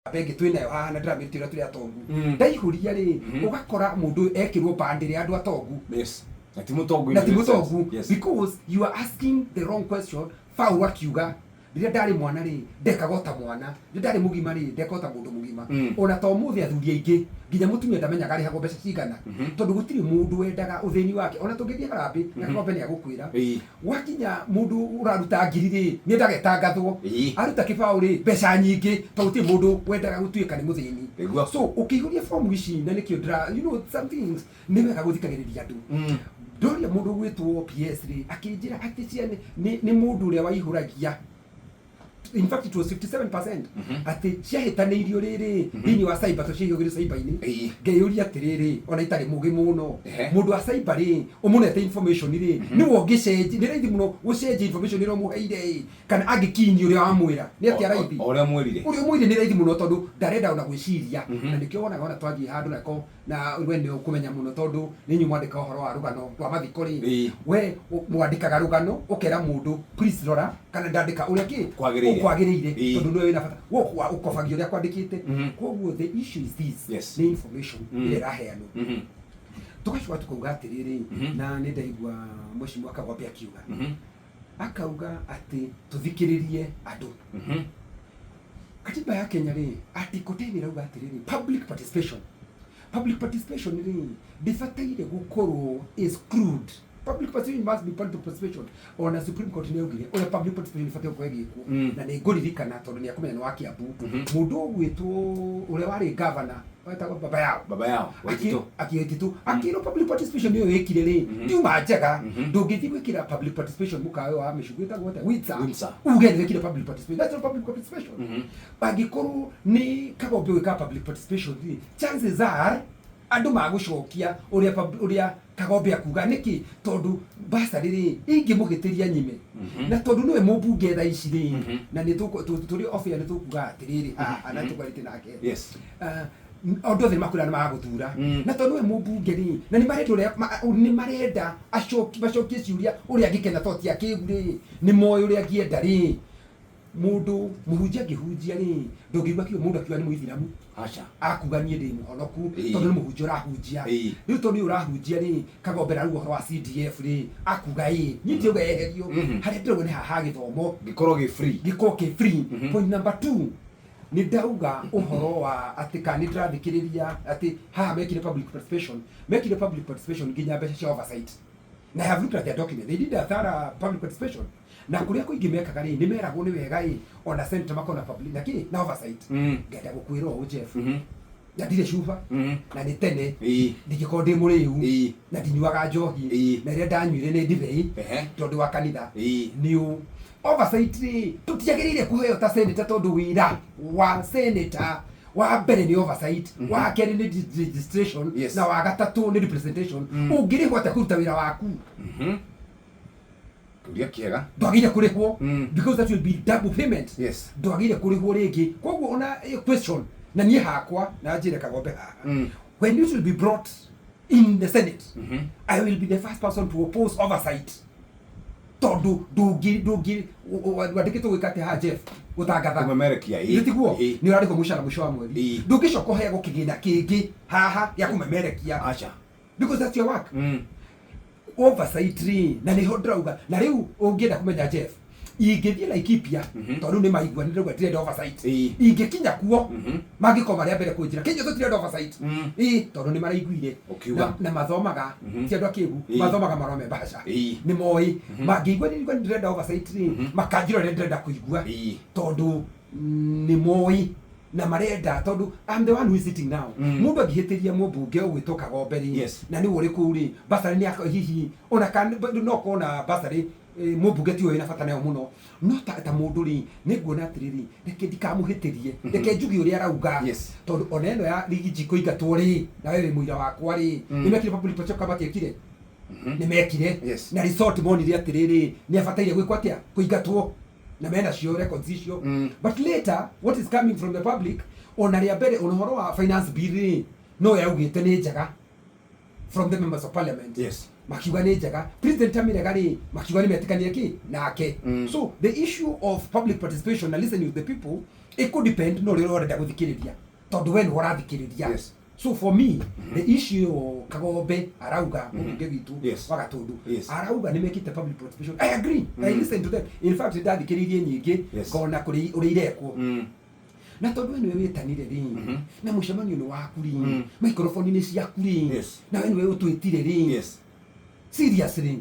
Ĩngĩ twĩnayo haha na ndĩramĩrutĩra ũrĩa tũrĩ atongu. Ndaihũria rĩ, ũgakora mũndũ ũyũ ekĩrwo band ĩrĩa andũ atongu. Yes, na ti mũtongu. Na ti mũtongu. Because you are asking the wrong question. Paul akiuga, "Rĩrĩa ndarĩ mwana rĩ, ndekaga o ta mwana, rĩrĩa ndarĩ mũgima rĩ, ndeka o ta mũndũ mũgima." Ona ta ũmũthĩ athuri aingĩ, nginya mũtumia ndamenyaga arĩhagwo mbeca cigana, tondũ gũtirĩ mũndũ wendaga ũthĩni wake. Ona tũngĩthiĩ harambĩ na Kĩgombe nĩ agũkwĩra, gwakinya mũndũ ũraruta 1,000 rĩ, nĩ endaga ĩtangathwo. Aruta 0 rĩ, mbeca nyingĩ, tondũ gũtirĩ mũndũ wendaga gũtuĩka nĩ mũthĩni. So ũkĩihũria fomu ici, na nĩkĩo ndĩra some things nĩ wega gũthikagĩrĩria andũ. Ndoria mũndũ ũgwĩtwo PS rĩ, akĩnjĩra atĩ ciana nĩ mũndũ ũrĩa waihũragia, in fact it was 57%, atĩ ciahĩtanĩirio rĩrĩ thĩinĩ wa cyber, to ciaihũgĩrio cyber-inĩ. Ngeyũria atĩrĩrĩ, ona itarĩ mũgĩ mũno, mũndũ wa cyber rĩ, ũmũnete information rĩ, nĩwe ũngĩcenjia? Nĩ raithi mũno gũcenjia information ĩrĩa ũmũheire ĩ, kana angĩkinyia ũrĩa wamwĩra nĩ atĩa raithi? O ũrĩa mwĩrire. Ũrĩa ũmwĩrire nĩ raithi mũno, tondũ ndarenda ona gwĩciria. Na nĩkĩo wonaga ona twathiĩ handũ nako, na we nĩ ũkũmenya mũno tondũ nĩ inyuĩ mwandĩka ũhoro wa rũgano rwa mathiko rĩ, we mwandĩkaga rũgano ũkera mũndũ, "Please rora kana ndandĩka ũrĩa kĩ Kwagĩrĩire. Ũkwagĩrĩire." Tondũ nĩwe wĩna bata. We ũkobagia ũrĩa kwandĩkĩte. Koguo the issue is this: nĩ information ĩrĩa ĩraheanwo. Tũgacoka tukauga atĩrĩrĩ, na nĩ ndaigua mheshimiwa Kagombe akiuga, akauga atĩ tũthikĩrĩrie andũ. Katiba ya Kenya rĩ, article 10 ĩrauga atĩrĩrĩ, public participation. Public participation rĩ, ndĩbataire gũkorwo exclude. Public participation must be public participation. Ona Supreme Court nĩ yaugire ũrĩa public participation ĩbataire gũkorwo ĩgĩkwo. Na nĩ ngũririkana, tondũ nĩ akũmenya nĩ wa Kiambu, mũndũ ũgwĩtwo ũrĩa warĩ governor wetagwo Baba Yao. Baba Yao Waititu. Akĩtitũ akĩrwo public participation ĩyo ĩkire rĩ, ndiuma njega. Ndũngĩthiĩ gwĩkĩra public participation mũkawa wa mĩcungwa ĩtagwo atĩa? Windsor. Windsor. Uge nĩ wĩkire public participation. That's not public participation. Angĩkorwo nĩ Kagombe gwĩka public participation rĩ, chances are andũ magũcokia ũrĩa ũrĩa Kagombe akuga. Nĩkĩ? Tondũ basarĩ rĩ, ingĩmũhĩtĩria nyime, na tondũ nĩwe mũmbunge thaa ici rĩ, na nĩ tũrĩ off air nĩ tũkuga atĩrĩrĩ haha na tũkwarĩte nake. Ah, andũ othe nĩmakwĩra nĩ magũthura, na tondũ nĩwe mũmbunge rĩ, na nĩ marenda ũrĩa nĩ marenda acokie ciũria ũrĩa angĩkena, to ti akĩgu rĩ, nĩ moĩ ũrĩa angĩenda rĩ. Mũndũ mũhunjia angĩhunjia rĩ, ndũngĩigua kiugo mũndũ akiuga nĩ mũithiramu. Aca. Akuga, "Niĩ ndĩ mũhonoku," tondũ nĩ mũhunjia ũrahunjia. Rĩu tondũ nĩ ũrahunjia rĩ, Kagombera rĩu ũhoro wa CDF rĩ, akuga ĩ, niĩ ndiauga yeherio. Harĩa ndĩrauga nĩ haha gĩthomo gĩkorwo gĩ free. Gĩkorwo kĩ free. Point number two, nĩ ndauga ũhoro wa atĩ kana nĩ ndĩrathikĩrĩria atĩ haha mekire public participation, mekire public participation nginya mbeca cia oversight. Na I have looked at their document, they did a thorough public participation, na kũrĩa kũingĩ mekaga rĩ, nĩ meragwo nĩ wega ĩ, ona senator makorwo na public na kĩ na oversight. Ngenda gũkwĩra ũũ, Jeff, na ndirĩ cuba, na nĩ tene ndingĩkorwo ndĩ mũrĩu, na ndinyuaga njohi, na ĩrĩa ndanyuire nĩ ndibei, tondũ wa kanitha. Nĩ ũ oversight rĩ, tũtiagĩrĩire kũheo ta senator, tondũ wĩra wa senator wa mbere nĩ oversight, wa kerĩ nĩ registration, na wa gatatũ nĩ representation. Ũngĩrĩhwo atĩa kũruta wĩra waku? Kĩũria kĩega. Ndwagĩrĩire kũrĩhwo, because that will be double payment. Ndwagĩrĩire kũrĩhwo rĩngĩ. Koguo ona question na niĩ hakwa na njĩre Kagombe haha, when it will be brought in the Senate, I will be the first person to oppose oversight, tondũ ndũngĩ wandĩkĩtwo gwĩka atĩa haha, Jeff? Gũtangatha. Kũmemerekia, Ĩ tiguo? Ĩĩ. Nĩ ũrarĩhwo mũcara mũico wa mweri. Ndũngĩcoka ũheagwo kĩgĩna kĩngĩ haha gĩa kũmemerekia, Aca. because that's your work. Oversight rĩ, na nĩho ndĩrauga. Na rĩu ũngĩenda kũmenya, Jeff, ingĩthiĩ Laikipia, tondũ rĩu nĩ maigua nĩ ndĩrauga ndĩrenda oversight, ingĩkinya kuo, mangĩkorwo marĩa mbere kũnjĩra, "Kĩnyũ, tũtirenda oversight." Ĩ, tondũ nĩ maraiguire. Ũkiuga. Na mathomaga, ti andũ akĩgu. Mathomaga marũa me mbahaca. Nĩ moĩ mangĩigua nĩ ndĩrenda oversight rĩ, makanjĩra ũrĩa ndĩrenda kũigua, tondũ nĩ moĩ na marenda, tondũ I'm the one who is sitting now. Mũndũ angĩhĩtĩria mũmbunge ũgwĩtwo Kagombe rĩ, na nĩwe ũrĩ kũu rĩ, basarĩ nĩ hihi ona kana no korwo na basarĩ, mũmbunge tiwe wĩna bata nayo mũno, no ta mũndũ rĩ, nĩ nguona atĩrĩrĩ, reke ndikamũhĩtĩrie, reke njuge ũrĩa arauga. Tondũ ona ĩno ya Rigiji kũingatwo rĩ, na we wĩ mũira wakwa rĩ, nĩ mekire public participation kana matiekire? Nĩ mekire. Na resort monire atĩrĩrĩ, nĩ abataire gwĩkwo atĩa? Kũingatwo, na mena cio records icio. But later, what is coming from the public, ona rĩa mbere, ona ũhoro wa finance bill rĩ, no yaugĩte nĩ njega from the members of parliament. Makiuga nĩ njega. President amĩrega rĩ, makiuga nĩ metĩkanire kĩ nake. So the issue of public participation na listening to the people. Ĩkũ depend na ũrĩa ũrenda gũthikĩrĩria, tondũ we nĩwe ũrathikĩrĩria. So for me, the issue ĩyo Kagombe arauga, mũmbunge witũ wa Gatũndũ, arauga nĩ mekĩte public participation, I agree. I listen to them. In fact, ndathikĩrĩirie nyingĩ, ngona kũrĩ ũrĩa irekwo. Na tondũ we nĩwe wĩtanire rĩ, na mũcemanio nĩ waku rĩ, microphone nĩ ciaku rĩ, na we nĩwe ũtwĩtire rĩ, seriously.